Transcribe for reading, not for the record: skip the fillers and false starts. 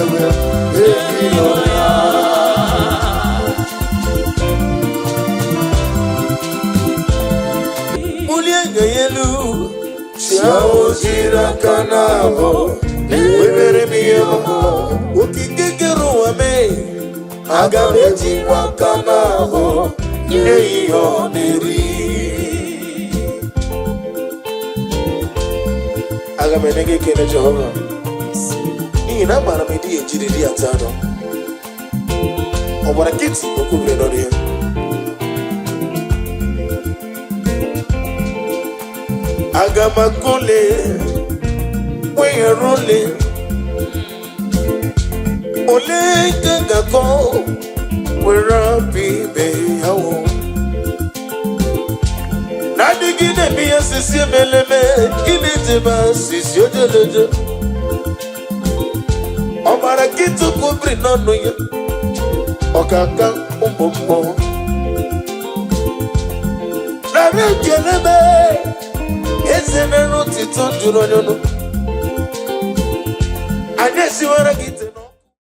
Wewe ehi ụra. Bulie enyo ya elu, chi ahụ jiri aka na-abụ webere m ihe ọma. Okike kere ụwa mee, aga m ejikwa aka na-abụ nye ya ihe ọ na-eri. Aga m enye gị ekele, Jehova, n'ihi na amaara m ịdịghị ejiriri ata anụ. Ọ gbara nkịtị, o kwubiri n'ọnụ ya. Aga m akụle weghara ole ole ka m ga-akọ were apụ ibe ya wụ na-adịgide eme ihe sisi emeleme ị na-ejebe sisi ojeleje. Ọgbara nkịtị kwubiri n'ọnụ ya, ọkaka ụmụ mmụọ narị ekele me eze mere otito juru onye ọnụ. Anyị esiwara gị ite.